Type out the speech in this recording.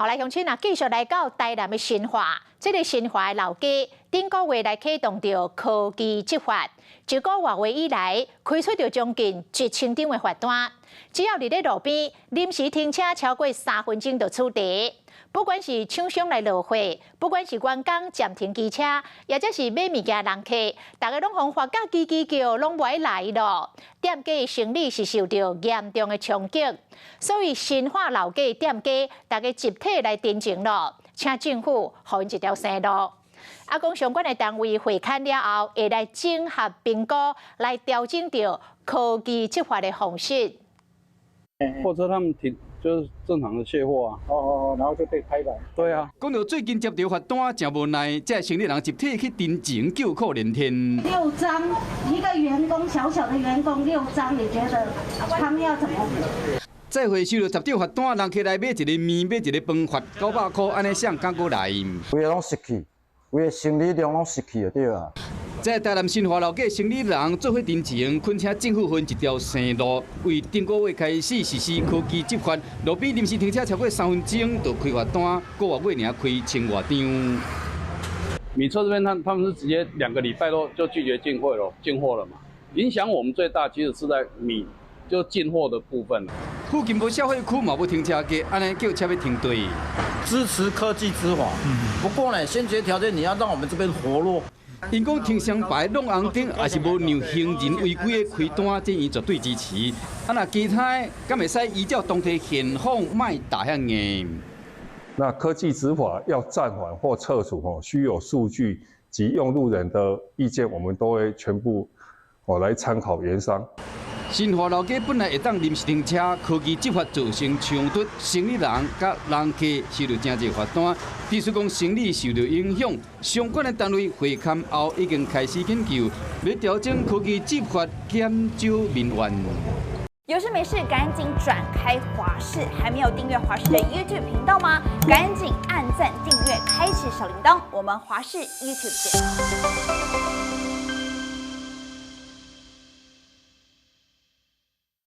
好來，鄉親啊，繼續來到台南的新化，這个新化的老街，頂個月來啟動著科技執法，一個外月以來，開出著將近1000張的罰單。只要佇咧路邊臨時停車超過3分鐘就處罰。不管是廠商來落貨，不管是員工暫停機車，抑或是買物件人客，逐家攏予罰甲吱吱叫，攏無愛來囉。店家的生理是受著嚴重的衝擊，所以新化老街店家逐家集體來陳情囉，請政府予𪜶一條生路。啊，講相關的單位會勘了後，會來整合評估，來調整著科技執法的方式。貨車他們停就是正常的卸貨啊，哦哦，然後就被拍板。對啊，講著最近接著罰單，誠無奈，這生理人集體去陳情，叫苦連天。六張，一個員工小小的員工六張，你覺得他們要怎麼？載貨收著10張罰單，人客來買一个麵，買一个飯，罰900塊，按呢誰敢閣來？規个攏失去，規个生理量攏失去就對啊。在台南新化老街生理人做伙陳情，懇請政府予𪜶一條生路。為頂個月開始實施科技執法，路邊臨時停車超過3分鐘就開罰單，個月爾開千外張。米車這邊，他們是直接2個禮拜都就拒絕進貨咯，進貨了嘛。影響我們最大其實是在米就進貨的部分。附近無消費區嘛無停車格，按呢叫車欲停佗。支持科技執法，不過呢，先決條件你要讓我們這邊活絡。𪜶講停雙牌、弄紅燈，也是無讓行人違規的開單，這𪜶絕對支持。啊，若其他的，敢會使依照當地現況，莫打遐硬。那科技執法要暫緩或撤除，吼，需有數據及用路人的意見，我們都會全部哦來參考研商。新化老街本來會當臨時停車，科技執法造成衝突，生理人佮人客受著誠濟罰單，比如講生理受著影響，相關的單位會勘後已經開始研究，欲調整科技執法，減少民怨。有事沒事趕緊轉開華視，還沒有訂閱華視的 YouTube 頻道嗎？趕緊按讚、訂閱、開啟小鈴鐺，我們華視 YouTube 見。